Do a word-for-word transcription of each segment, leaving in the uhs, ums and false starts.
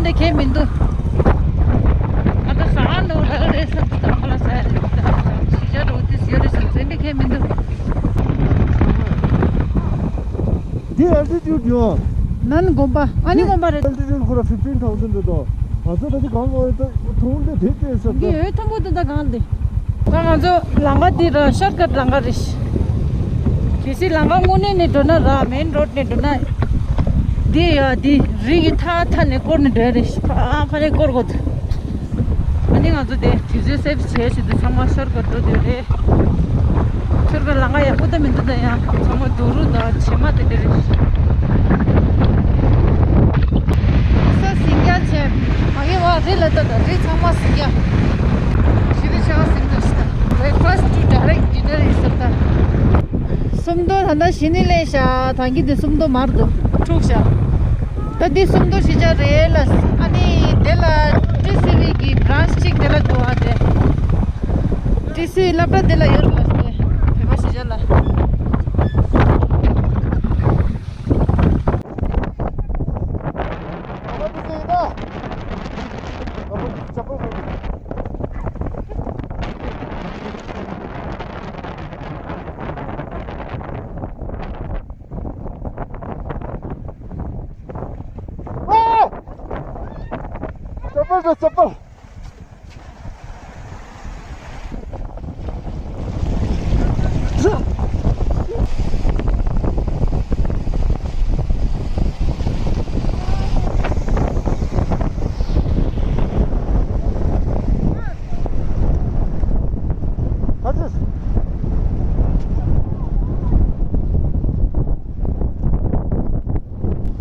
དེ་ཁྱད་མི་འདུག་ང་ད་ཟ་ཧ་ནོ་ལ་རེད་ས་དུ་དང་ཁ་ལ་ཟ་ཡ་རེད། ད་ཞི་ཅག་འགྲོ་དུས་ཡོད་རེད་ས་དེ་འདྲ་ཁྱད་མི་འདུག་འདི་ཨལ་ཊི་ཊུཌ་ཡོད། ནན་དགོན་པ། ཨ་ནི་དགོན་པ་རེད། ཨལ་ཊི་ཊུཌ་ཁོ་ར་fifteen thousand རེད་དོ། ང་ཚོ་ད་ཅི་གང་ལོ་རེད་ད་ཐུང་འདི་དེ་ཅེས་ཟེར་ད། འདི་འོད་མཐོན་པོ་དེ་ད་གང་འདི། ད་ང་ཚོ་ལམ་ཁ་འདི་ར་ཤོཊ་ཀཊ་ལམ་ཁ་རེད། གལ་སྲིད་ལམ་ཁ་དངོས་གནས་ནས་འགྲོ་ན་ར་མེན་རོཌ་ནས་འགྲོ་ན། འདི་ཡ་འདི་རི་གི་མཐའ་མཐའ་ནས་བསྐོར་ནས་འགྲོ་ཡ་རེད། ཕ་ཕ་ནས་བསྐོར་དགོས་འདུག་ཨ་ནི་ང་ཚོ་དེ་དུས་ཚོད་སེབ་བྱས་བྱེད་དུས་ཚང་མ་ཤོཊ་ཀཊ་འགྲོ་འདོད་རེད། ཤོཊ་ཀཊ་ལམ་ཁ་ཡག་པོ་ད་མི་འདུག་ད་ཡང་ཚང་མ་རྡོ་རུག་དང་བྱེ་མ་དེ་འདྲ་རེད། ས་ཟིང་རྒྱ་ཆེ། མ་གི་བ་རི་ལ་ལྟ་དང་རི་ཚང་མ་ཟིང་རྒྱ། ཞི་བདེ་ཆེ་བ་ཟིང་དུ་ཞི་ད། Breakfast to direct dinner is the time. སུམ་མདོ་ད་ལྟ་གཞི་ནས་སླེབས་ཤག་ད་གིན་དེ་སུམ་མདོ་མར་དུ་འཁྲུག་ཤག་ད་འདི་སུམ་མདོ་གཞིས་ཆགས་རེད་ལ། ཨ་ནི་དེ་ལ་ཊི་སི་ཝི་གི་branch གཅིག་དེ་ལ་འདུག་ཨ་དེ། ཊི་སི་ཝི་སློབ་གྲྭ་དེ་ལ་ཡོད་རེད་ལ་དེ། བོད་པ་གཞིས་ཆགས་ལ།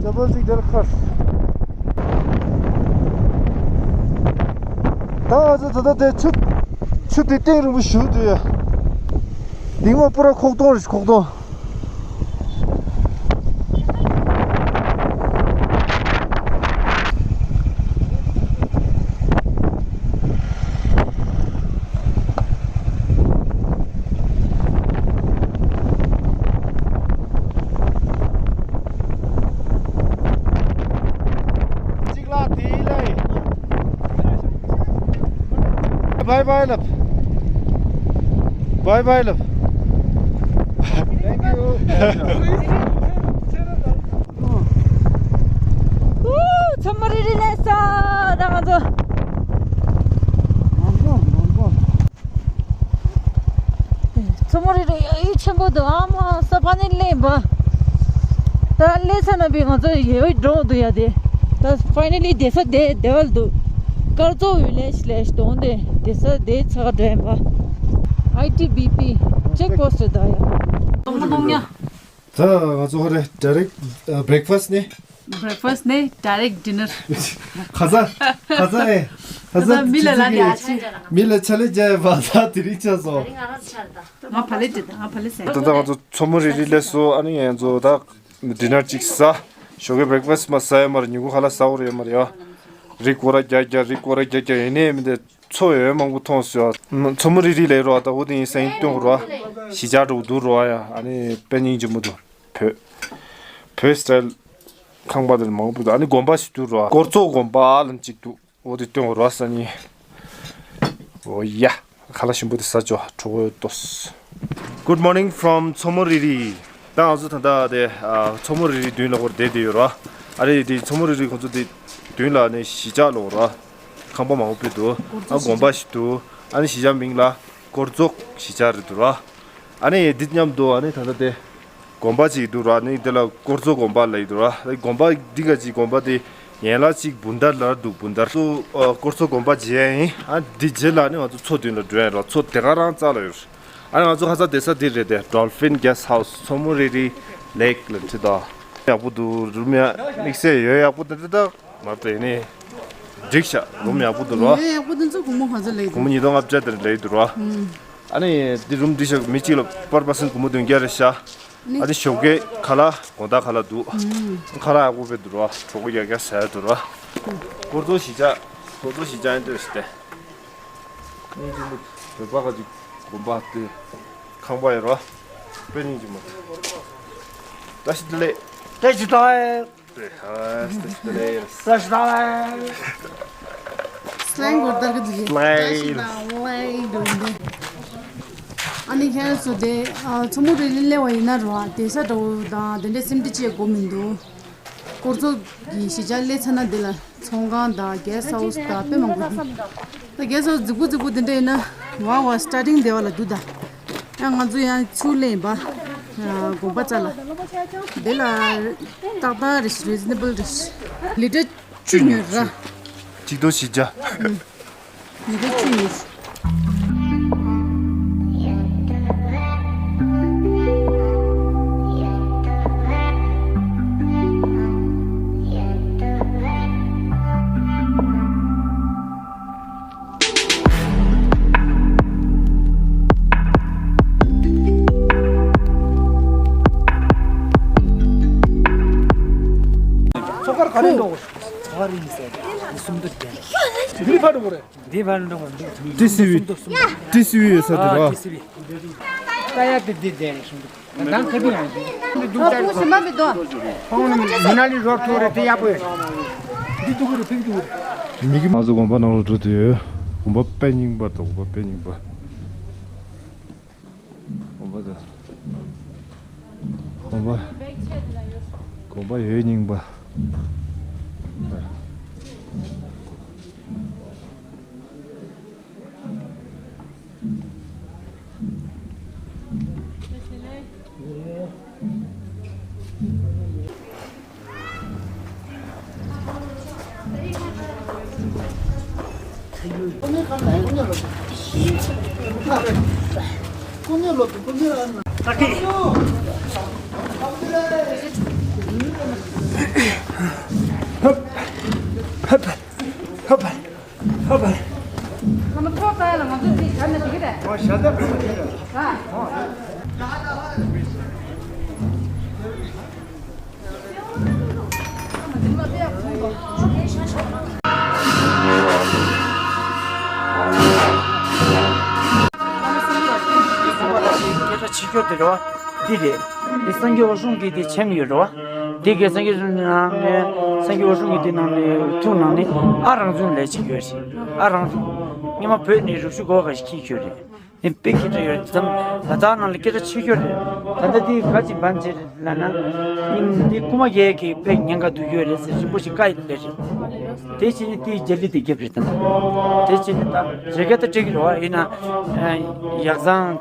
ཅ་པལ་ཅིག་དེར་ཁར། ད་ང་ཚོ་ད་ལྟ་དེ་ཆུ་ཆུ་དེ་སྟེང་རིང་པོ་བཞུར་འདུག་ཡ། དེ་སྔོན་པུ་ར་ཁོག་སྟོང་རེད། ཁོག་སྟོང་། གཅིག་ལ་དེའི་ལ་ཡིན། བྷའི་བྷའི་ལབ། བྷའི་བྷའི་ལབ། Thank you. ཚོ་མོ་རི་རི་ལས་ས་ད་ང་ཚོ། མཚོ་མོ་རི་རི་ཡ་ཡུལ་ཆེན་པོ་འདུག་ཨ་མ་ས་ཕ་ནི་ལེན་པ། ད་ལེ་ས་ན་བི་ང་ཚོ་ཡོད་འགྲོ་འདུག་ཡ་དེ། ད་ཕའི་ནལ་ལི་བསྡད་ས་དེ་དེ་བལ་འདུག་སྐར་ཚོགས་ཝི་ལེཇ་ལེཇ་དོང་དེ་བསྡད་ས་དེ་ཚ་ག་འགྲོ་ཡིན་པ། ཨའི་ཊི་བི་པི་ཅེག་པོ་སི་ཊི་ད་ཡ། གཏོང་མ་གཏོང་ཉ། ད་ང་ཚོ་ཧ་རེ་direct breakfast ནས། Breakfast ནས་direct dinner. ཁ་ས་ཁ་ས་ཨེ་ཁ་ས་མི་ལ་ལ་ནས་ཨ་ཅི། མི་ལ་ཆ་ལེ་རྒྱག་པ་ད་དེ་རིང་ཆགས་སོང་། ང་ཕ་ལེ་དེ་ང་ཕ་ལེ་ཟེར། ད་ལྟ་ང་ཚོ་མཚོ་མོ་རི་རི་ལས་སོ། ཨ་ནི་ང་ཚོ་ད་dinner གཅིག་ཟ། ཞོགས་ཀའི་breakfast མ་ཟ་ཡ་མ་རེད། ཉིན་གུང་ཁ་ལག་ཟ་འོ་རེད་མ་རེད་ཡ། རི་སྐོར་ར་རྒྱག་རྒྱག་རི་སྐོར་ར་རྒྱག་རྒྱག་ཡིན་ནའི་མི་འདི། མཚོ་ཡོད་མང་པོ་མཐོང་སོང་། མཚོ་མོ་རི་རི་ལས་རོ་ད་འོ་དེ་ཡིན་སེང་སྟོན་རོ། གཞིས་ཆགས་འགྲོ་འདུག་རོ་ཡ། ཨ་ནི་དཔེ་སྙིང་རྗེ་མོ་འདུག་བོད་བོད་སི་ཊལ་ཁང་པ་དེར་མང་པོ་འདུག་ཨ་ནི་དགོན་པ་ཞིག་འདུག་རོ། དཀོར་མཚོ་དགོན་པ་ལ་གཅིག་འདུག་འོ་དེ་སྟོན་རོ་ས་ནི། འོ་ཡ། ཁ་ལག་ཞིམ་པོ་དེ་ཟ་ཆོག་གྲོགས་པོ་ཏོས། Good morning from མཚོ་མོ་རི་རི། ད་ང་ཚོ་ད་ལྟ་དེ་ཨ་མཚོ་མོ་རི་རི་མདུན་ལ་སྐོར་བསྡད་དེ་ཡོད་ར། ཨ་རེ་དེ་མཚོ་མོ་རི་རི་ཁོང་ཚོ་དེ་མདུན་ལ་ནི་གཞིས་ཆགས་ལོག་ར། ཁང་པ་མང་པོ་སྤོས་འདུག་ཨ་དགོན་པ་ཞིག་འདུག་ཨ་ནི་གཞིས་ཆགས་མིང་ལ་དཀོར་མཚོ་གཞིས་ཆགས་རེད་འདུག་ར། ཨ་ནི་འདི་མཉམ་དུ་ཨ་ནི་ད་ལྟ་དེ་དགོན་པ་ཅིག་འདུག་ར། ཨ་ནི་དེ་ལ་དཀོར་མཚོ་དགོན་པ་ལབ་ཀྱི་འདུག་ར། དགོན་པ་འདི་ག་ཅིག་དགོན་པ་དེ་ཡན་ལག་ཅིག་བུན་དར་ལ་འདུག་བུན་དར་ཚོ་དཀོར་མཚོ་དགོན་པ་མཇལ་ཡིན། ཨ་འདི་རྗེས་ལ་ནི་ང་ཚོ་མཚོ་མདུན་ལ་འགྲོ་ཡིན་ར། མཚོ་དེ་ག་རང་རྩ་ལ་ཡོད་རེད། ཨ་ནི་ང་ཚོ་ཁ་ས་བསྡད་ས་འདི་རེད་དེ། Dolphin Guest House མཚོ་མོ་རི་རི་Lake ལ་འཁྲིད་དོ། ཡག་པོ་འདུག་རུམ་ཡ་དམིགས་བསལ་ཡོད་ཡག་པོ་འདུག་ད་མ་བསྡད་ནི་འགྲིག་ཤག་རུམ་ཡག་པོ་འདུག་རོ། ཡོད་ཡག་པོ་འདུག་ཚོ་སྒོར་མོ་ག་ཚོད་ལེགས་འདུག་སྒོར་མོ་ཉིས་སྟོང་ལྔ་བརྒྱ་དེར་ལེགས་འདུག་རོ། ཨ་ནི་འདི་རུམ་འགྲིག་ཤག་མི་གཅིག་ལ་per person སྒོར་མོ་བདུན་བརྒྱ་རེད་ཤག་ཨ་ནི་ཞོགས་ཀའི་ཁ་ལག་དགོང་དག་ཁ་ལག་འདུག་ཁ་ལག་ཡག་པོ་དཔེ་འདུག་རོ། གྲོགས་པོ་ཡག་ཡག་ཟ་ཡ་འདུག་རོ། དཀོར་མཚོ་གཞིས་ཆགས་དཀོར་མཚོ་གཞིས་ཆགས་ཡིན་འདུག་ཟེར་ཏེ། སྙིང་རྗེ་མོ། བོད་པ་ག་ཅིག་དགོན་པ་དེ་ཁང་པ་ཡོད་རོ། དཔེ་སྙིང་རྗེ་མོ། བཀྲ་ཤིས་བདེ་ལེགས། བཀྲ་ཤིས་བདེ་ལེགས། སླེབས་འགོར་ལྟར་གི་འདུག་གི། Slide. ཨ་ནི་ཁྱེད་རང་ཚོ་དེ་ཨ་མཚོ་མོ་རི་ལི་སླེབས་པ་ཡིན་ན་རོ། ཨ་བསྡད་ས་འདྲ་བོ་དང་དེ་འདྲའི་སེམས་ཁྲལ་བྱེད་དགོས་མི་འདུག། སྐོར་ཚོགས་ཀྱི་གཞིས་ཆགས་སླེབས་ཚར་ན་འདི་ལ་ཚོང་ཁང་དང་གེ་སི་ཧའུ་སི་དང་དཔེ་མང་པོ་འདུག། ད་གེ་སི་ཧའུ་སི་རྫིག་པོ་རྫིག་པོ་དེ་འདྲ་ཡིན་ན་ཝ་ཝ་སི་ཊར་ཊིང་དེ་བ་ལ་འདུག་ད། ཡང་ང་ཚོ་ཡང་ཚུར་སླེབས་ཡིན་པ། ཨ་དགོན་པ་རྩ་ལ། དེ་ལ་ཏག་ཏག་རེད། རི་ཛི་ནེ་བལ་རེད། ལི་ཊར་བཅུ་ཉོས་ར། གཅིག་སྟོང་བཞི་བརྒྱ། ཉི་ཟེར་བཅུ་ཡོད། ཚོགས་ཁར་ག་རེ་འགྲོ་དགོས། ཚོགས་རིང་ཟེར་ཏེ་སུམ་མདོ་བརྒྱད། འདི་ཕར་འགྲོ་དགོས་རེད། འདི་ཕར་འགྲོ་དགོས་འདུག། ཏི་སི་ཝི། ཏི་སི་ཝི་ཡོད་ས་དེ་རེད་བ། ཨ་ཏི་སི་ཝི། ད་ཡ་དེ་འདི་བསྡད་རེད་གསུངས་འདུག། ད་ཁ་པི་ཡང་ཞིག། འདི་འདུག་ད། ཁོང་ཞིམ་པ་མི་འདུག། ཁོང་མི་ན་ལི་རོ་ཐོ་རེད་དེ་ཡག་པོ་ཡོད། འདི་འདུག་གི་རེད་ཕིག་འདུག་གི་རེད། མི་གི་ང་ཚོ་དགོན་པ་ནང་ལ་འགྲོ་དུས་ཡོད། དགོན་པ་དཔེ་རྙིང་པ་དང་དགོན་པ་དཔེ་རྙིང་པ། དགོན་པ་དང་། དགོན་པ། དགོན་པ་ཡོད་རྙིང་པ། ཧབ། ཧབ། ཧབ། ང་ཚོ་ཚོགས་གཙོ་ལ་ང་ཚོ་འདི་བྱ་ན་འགྲིག་གི་རེད། ཨ། སྐད་ཆ་བྱེད་རྒྱུ་དེ་རེད་བ། འདི་རེད། འདི་སངས་རྒྱས་འོད་སྲུང་གི་འདི་མཆན་ཡོད་རེད་བ། འདི་གའི་སངས་རྒྱས་འོད་སྲུང་ནང་ནས་སངས་རྒྱས་འོད་སྲུང་གི་འདི་ནང་ནས་ཐུགས་ནང་ནས་ཨ་རང་བཙུན་ལས་བྱེད་ཡོད་རེད། ཨ་རང་བཙུན། སྔོན་མ་བོད་ནས་རུ་བཞུ་གོ་ག་ཞིག་ཁྱི་ཁྱོད་རེད། འདི་དཔེ་ཁྱི་འདྲ་ཡོད་རེད། ཙམ་ལ་དྭགས་ནང་ལ་སྐད་ཆ་བྱེད་ཁྱོད་རེད། ད་ལྟ་འདི་ག་ཅིག་བན་ཆེ་རེད་ལ་ན། ཨིན་འདི་རྐུ་མ་རྒྱལ་གི་དཔེ་ཉེན་ཁ་འདུག་ཡོད་རེད་ཟེར་རིན་པོ་ཆེ་བཀའ་ཡིན་པས་རེད། དེ་བྱས་ནས་དེའི་རྒྱ་ལི་དེ་རྒྱབ་རེད་དམ། དེ་བྱས་ནས་ད་རེ་ག་ད་སྤྲད་ཀྱི་རེད་བ། ཡིན་ན་ཡག་བཟང་།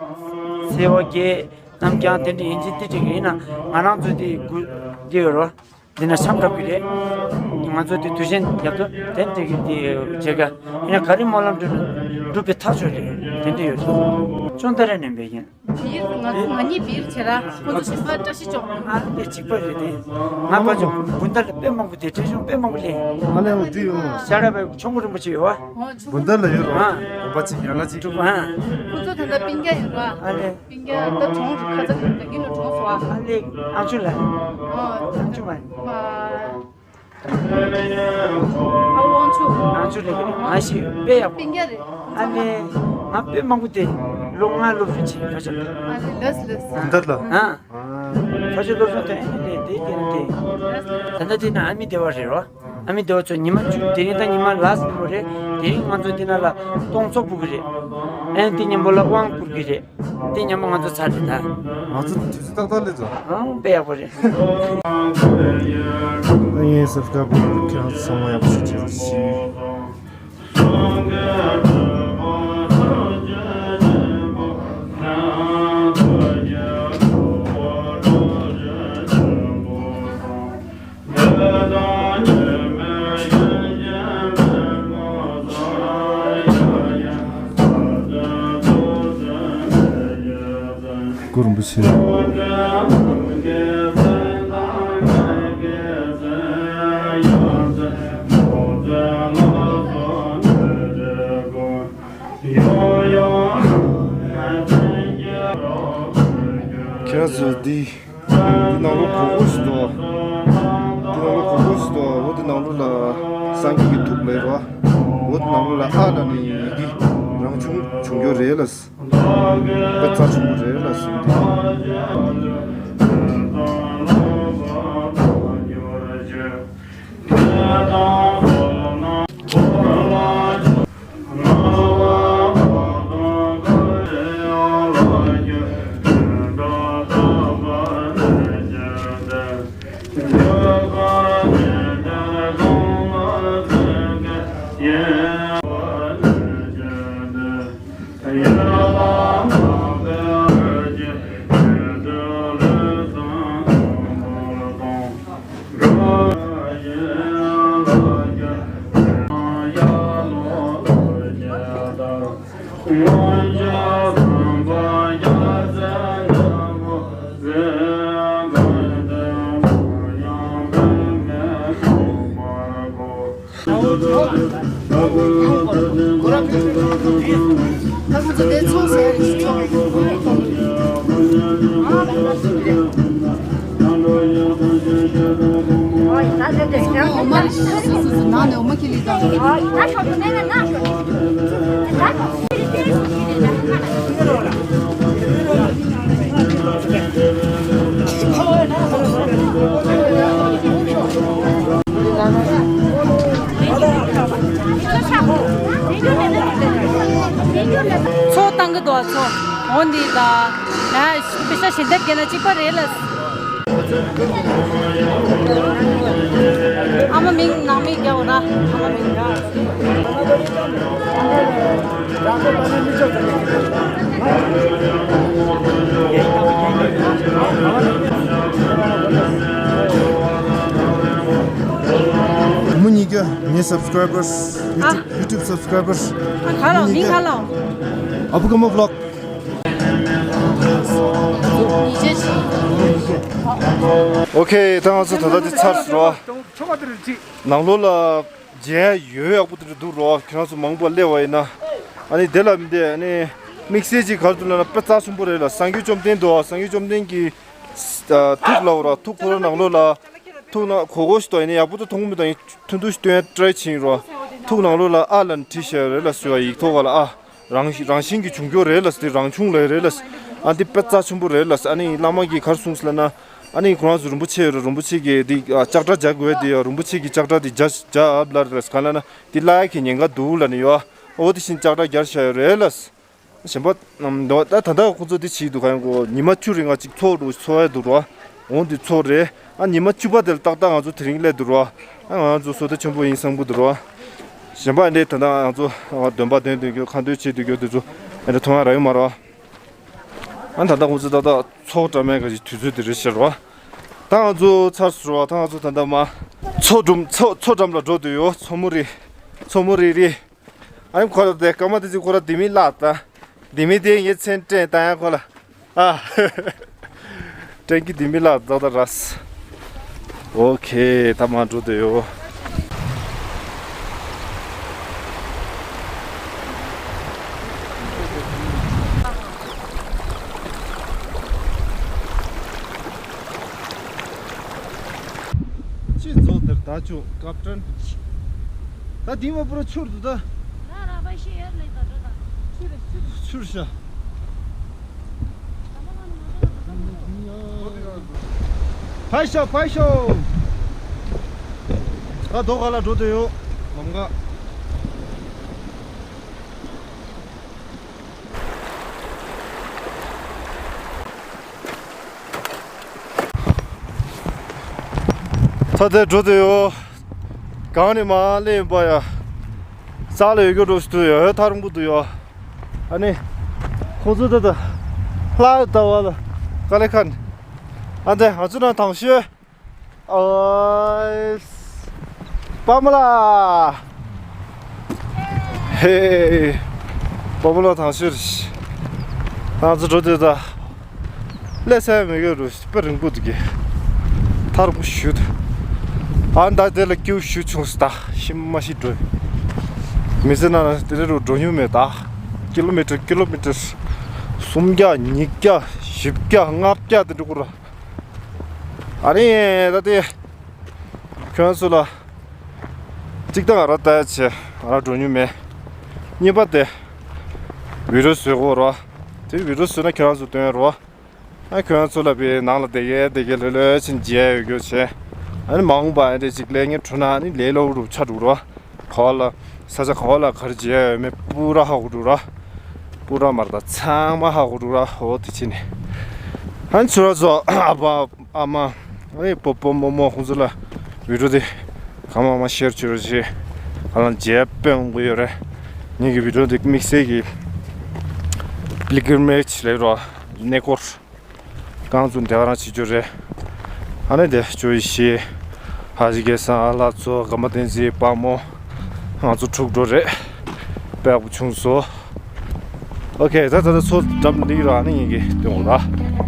འཚེ་བ་རྒྱས། རྣམ་རྐྱང་དེ་འདྲ་ཡིན་གཅིག་དེ་འགྲིག་གི་ཡིན་ན་ང་རང་ཚོ་དེ་དགོས་དེ་ཡོད་རོ། འདི་ན་ཤམ་རྒྱབ་ཀྱི་རེད། ང་ཚོ་དེ་དུས་ཆེན་རྒྱབ་ཏུ་དེ་འགྲིག་གི་དེ་བྱེད་ག་ཡིན་ན་ག་རེ་སྨོན་ལམ་འགྲུབ་འགྲུབ་པའི་ཐག་ཆོད་རེད། དེ་འདྲ་ཡོད་རེད། ཅོང་ཏ་ར་ནས་འབད་ཡིན། བིར་ང་ང་གཉིས་བིར་བྱེད་ར། ཁོ་ཚོ་གཅིག་པ་བཀྲ་ཤིས་ལྗོངས། ཨ་ལེ་གཅིག་པ་རེད་དེ། ང་པ་ཅོ་བུན་ད་ལ་དཔེ་མང་པོ་དེ་བྲེལ་ཤོང་དཔེ་མང་པོ་ལེན། ཨ་ལེ་འོ་དེ་ཡོད། ཤ་ར་བའི་ཆོ་མོ་རིན་པོ་ཆེ་ཡོད་བ། བུན་ད་ལ་ཡོད་རོ། ཨ། བུན་པ་ཅིག་ཡང་ན་ཅིག་གྲུབ་ཨ། ཁོ་ཚོ་ད་ལྟ་སྤུན་ཀྱག་ཡིན་ར། ཨ་ལེ། སྤུན་ཀྱག་ད་གྲོངས་རུ་ཁ་ཚ་ད་གིན་ལ་གྲོངས་སོ་ཨ། ཨ་ལེ། ཨང་ཆུ་ལ། ཨ། ཨང་ཆུ་མ། ཨ་དབང་ཕྱུག་ཨང་ཆུ་ལེགས་རེད། ང་ཞིག་དཔེ་ཡག་པོ། སྤུན་ཀྱག་རེད། ཨ་ནི་ང་དཔེ་མང་པོ་དེ་ལོ་ལྔ་སློབ་གསོ་བྱས་ཁ་ཆག་ཨ་ནི་ལགས་ལགས། འདི་ལ། ཨ། ཁ་ཆུ་སློབ་གསོ་དེ་ཨ་ནི་དེ་དེ་དེ་དེ། ད་ལྟ་དེ་ན་ཨ་མི་བདེ་བ་རེད་རོ། ཨ་མི་བདེ་བ་ཚོ་ཉི་མ་བཅུ་དེ་རིང་ད་ཉི་མ་ལ་སི་ཊི་རེད། དེ་རིང་ང་ཚོ་འདི་ན་ལ་སྟོང་ཚོགས་སྤུ་གི་རེད། ཨ་ནི་དེ་མཉམ་པོ་ལ་དབང་བསྐུར་གི་རེད། དེ་མཉམ་པོ་ང་ཚོ་ཚར་རེད་ད། ང་ཚོ་དུས་ཚོད་ཏག་ཏག་སླེབས་ཚར། ཨང་དཔེ་ཡག་པོ་རེད། ད་ངས་སབ་སི་ཀ་རབ་ཁྱེད་རང་ཚོ་ཚང་མ་ཡག་པོ་ཞིག་བྱེད་རོགས་ཞུ། གུ་རུ་རིན་པོ་ཆེ། ཁྱེད་རང་ཚོ་འདི། འདི་ནང་ལོགས་གོར་གོར་ཞིག་འདུག་འདི་ནང་ལོགས་གོར་གོར་ཞིག་འདུག་འོ་འདི་ནང་ལོགས་ལ་སངས་རྒྱས་ཀྱི་ཐུགས་ལས་རོ། འོ་འདི་ནང་ལོགས་ལ་ཨ་ལ་ནི་ཡི་གེ་རང་བྱུང་བྱུང་ཡོད་རེད་ལ། དཔེ་རྩ་ཆེན་པོ་རེད་ལ་གསུངས་ཏེ། ཚོགས་བཏང་གི་འདུག་ཚོགས། འོ་འདི་ད་ན་པེ་ཤ་ཞལ་འདེབས་རྒྱག་ན་གཅིག་པ་རེད་ལ། ཨ་མ་མིང་ནང་མིང་རྒྱག་འོ་ན་ཨ་མ་མིང་རྒྱག་མུ་གཉིས་ཀྱི་ངའི་subscribers, ཨ། YouTube, YouTube subscribers། ཨ། ག་ལ་མིང་ག་ལ། ཨ་བུ་ཀ་མོ་vlog། ཨོ་ཁེ། ད་ང་ཚོ་ད་ལྟ་འདི་ཚར་སོང་། ནང་ལོགས་ལ་མཇལ་ཡོད་ཡག་པོ་དེ་འདྲ་འདུག་རོ། ཁྱེད་རང་ཚོ་མང་པོ་སླེབས་པ་ཡིན་ན། ཨ་ནི་དེ་ལ་མི་འདི་ཨ་ནི་དམིགས་བསལ་གྱི་ག་རེ་འདུག་ལབ་ན་དཔེ་རྩ་ཆེན་པོ་རེད་ལ། སངས་རྒྱས་བཅོམ་ལྡན་འདུག་སངས་རྒྱས་བཅོམ་ལྡན་གྱི་ཐུགས་ལ་འོ་ར། ཐུགས་ཁོ་ར་ནང་ལོགས་ལ། ཐུགས་ནང་གོ་གོ་ཞིག་ཏོ་ཡིན་ན་ཡག་པོ་ཏོ་མཐོང་མི་དང་ཡིན། ཐུང་ཐུང་ཞིག་སྟོན་ཡ་try བྱེད་ཡིན་རོ། ཐུགས་ནང་ལོགས་ལ་ཨ་ལ་ནི་བྲིས་བཞག་ཡོད་རེད་ལ། ཟེར་བ་ཡིག་ཐོག་ག་ལ་ཨ། རང་རང་བཞིན་གྱི་བྱུང་རྒྱུ་རེད་ལ། དེ་རང་བྱུང་ལས་རེད་ལ། ཨ་འདི་དཔེ་རྩ་ཆེན་པོ་རེད་ལ། ཨ་ནི་བླ་མ་གིས་ག་རེ་གསུངས་ལབ་ན། ཨ་ནི་ཁོ་རང་ཚོ་རིན་པོ་ཆེ་ཡོད་རེད། རིན་པོ་ཆེ་གིས་འདི་ཨ་ལྕགས་དྲ་རྒྱག་དགོས་དེ་ཡ། རིན་པོ་ཆེ་གིས་ལྕགས་དྲ་འདི་རྒྱ་རྒྱ་ཨབ་ལ་རེད་ལ། ག་ལ་ན་འདི་བརླག་ཡ་གི་ཉེན་ཁ་འདུག་ལབ་ནི་ཡོད། འོ་དེ་བཞིན་ལྕགས་དྲ་རྒྱག་བཞག་ཡོད་རེད་ལ། གཞན་པ་ནམ་འདུག་ད་ད་ལྟ་ཁོ་ཚོ་དེ་བྱེད་འདུག་ག་ཡང་གོ། ཉི་མ་བཅུ་རིང་ང་གཅིག་འཚོ་འདུག་འཚོ་ཡ་འདུག་རོ། འོང་དུས་འཚོ་རེད། ཨ་ཉི་མ་བཅུ་པ་དེ་ལ་ཏག་ཏག་ང་ཚོ་དེ་རིང་སླེབས་འདུག་རོ། ཨ་ང་ཚོ་བསོད་བདེ་ཆེན་པོ་ཡིན་བསམ་གི་འདུག་རོ། གཞན་པ་འདི་ད་ལྟ་ང་ཚོ་འདོན་པ་འདོན་འདོན་རྒྱུ་ཁ་འདོན་བྱེད་འདོན་རྒྱུ་དེ་ཚོ་ཨ་འདྲ་མཐོང་ཡ་རག་ཡོད་མ་རོ། ཨ་ད་ལྟ་ཁོ་ཚོ་ཏག་ཏག་ཚོགས་འགྲམ་མའི་ག་ཞིག་དུས་ཚོད་དེ་རེད་ཤག་རོ། ད་ང་ཚོ་ཚར་སོང་རོ། ད་ང་ཚོ་ད་ལྟ་མ་ཚོགས་འགྲམ་ཚོགས་ཚོགས་འགྲམ་ལ་འགྲོ་འདོད་ཡོད། མཚོ་མོ་རི། མཚོ་མོ་རི་རི། ཨ་ནི་ཁོ་ལ་དེ་སྐར་མ་དེ་ཚོ་ཁོ་ར་ལྡེ་མིག་བརླག་ད། ལྡེ་མིག་དེ་ངའི་མཚན་སྤྲད་ད་ཡང་ཁོ་ལ། ཨ། སྤྲད་ཀྱི་ལྡེ་མིག་བརླག་ད་ད་ར། ཨོ་ཁེ། ད་མ་འགྲོ་དེ་ཡོ། ཅི་ཚོ་དེར་ད་ཆོ་ཀབ་ཏན། ད་དེ་མ་པུ་ར་ཆུར་འདུག་ད། ཆུར་ཤ། ཕ་ཤོ་ཕ་ཤོ། ད་རྡོ་ག་ལ་འགྲོ་དེ་ཡོ། མམ་ག། ད་དེ་འགྲོ་དེ་ཡོ། གང་ནས་མ་སླེབས་ཡིན་པ་ཡ། ས་ལ་ཡོད་རྒྱུ་འགྲོ་ཞིག་འདུག་ཡོ། ཧེ་ཐག་རིང་པོ་འདུག་ཡོ། ཨ་ནི། ཁོ་ཚོ་ད་ད། ལྷ་ཡོད་ད་བ་ལ། དཀའ་ལས་ཁག་ནི། ཨ་འདི་ང་ཚོ་ན་དང་ཤོས། ཨོ། པ་མ་ལ། ཧེ། པ་མ་ལ་དང་ཤོས། ང་ཚོ་འགྲོ་དེ་ད། ལས་ས་མེད་གི་རུ་དཔེ་རིང་པོ་འདུག་གི། ཐར་པོ་ཞུ་ད། ཨ་ད་དེ་ལ་སྐྱིད་ཞུ་བྱུང་སོང་ད། ཤི་མ་ཤི་འགྲོ། མི་ཚེ་ནང་ལ་དེ་རེ་རུ་འགྲོ་མྱོང་མེད་ད། ཀི་ལོ་མི་ཊར་ཀི་ལོ་མི་ཊར། སུམ་བརྒྱ་ཉིས་བརྒྱ་བཞི་བརྒྱ་ལྔ་བརྒྱ་དེ་འགྲོ་གི་ར། ཨ་ནི་ད་དེ། ཁྱོད་ཚོ་ལ། གཅིག་ད་ང་རང་ལྟ་ཡ་ཆེ་ང་རང་འགྲོ་མྱོང་མེད། གཉིས་པ་དེ། བི་ཌི་ཡོ་བཟོས་གོ་ར། དེ་བི་ཌི་ཡོ་བཟོས་ན་ཁྱོད་རང་ཚོ་སྟོན་ར། ཨ་ཁྱོད་ཚོ་ལ་བི་ནང་ལ་བསྡད་ཡས་བསྡད་ཡས་ལྷོད་ལྷོད་ཕྱིན་མཇལ་ཡོད་རྒྱུ་བྱས། ཨ་ནི་མ་འོངས་པ་ཨ་འདྲ་ཅིག་ལས་ངན་འཕྲོ་ན་ཨ་ནི་ལས་སླ་པོ་རུ་ཆགས་འགྲོ་ར། ག་བ་ལ་ས་ཆ་ག་བ་ལ་ག་རེ་བྱེད་ཡ་ཡོད་མེད་པུ་ར་ཧ་གོ་འགྲོ་ར། པུ་ར་མ་རེད་ད་ཚང་མ་ཧ་གོ་འགྲོ་ར། འོ་དེ་བྱས་ནས། ཨ་ནི་ཚུར་ར་ཚོ་ཨ་ཕ་ཨ་མ་ཨ་ནི་པོ་པོ་མོ་མོ་ཁོང་ཚོ་ལ་བི་ཌི་ཡོ་དེ་གང་མང་མང་ཤེར་བྱོས་རོགས་བྱེད། ང་རང་རྗེས་དཔོན་དགོས་ཡོད་རེད། ངེད་ཀྱི་བི་ཌི་ཡོ་དེ་དམིགས་བསལ་གྱི་པིལ་གིར་མེཇ་ལབ་རོགས་གནས་སྐོར། རྐང་བཙུགས་དེ་ག་རང་བྱེད་རྒྱུ་རེད། ཨ་ནི་དེ་བཅུ་བཞི། ཧ་ཇི་སྐལ་བཟང་། ཨ་ལགས་ཚོ། དགའ་མ་བསྟན་འཛིན། དཔའ་མོ། ང་ཚོ་དྲུག་འགྲོ་རེད། དཔེ་ཡག་པོ་བྱུང་སོང་། ཨོ་ཁེ། ད་ད་ད་ཚོ་འགྲམ་འདི་ར་ཨ་ནི་ངེད་ཀྱི་སྟོན་འོ་ད།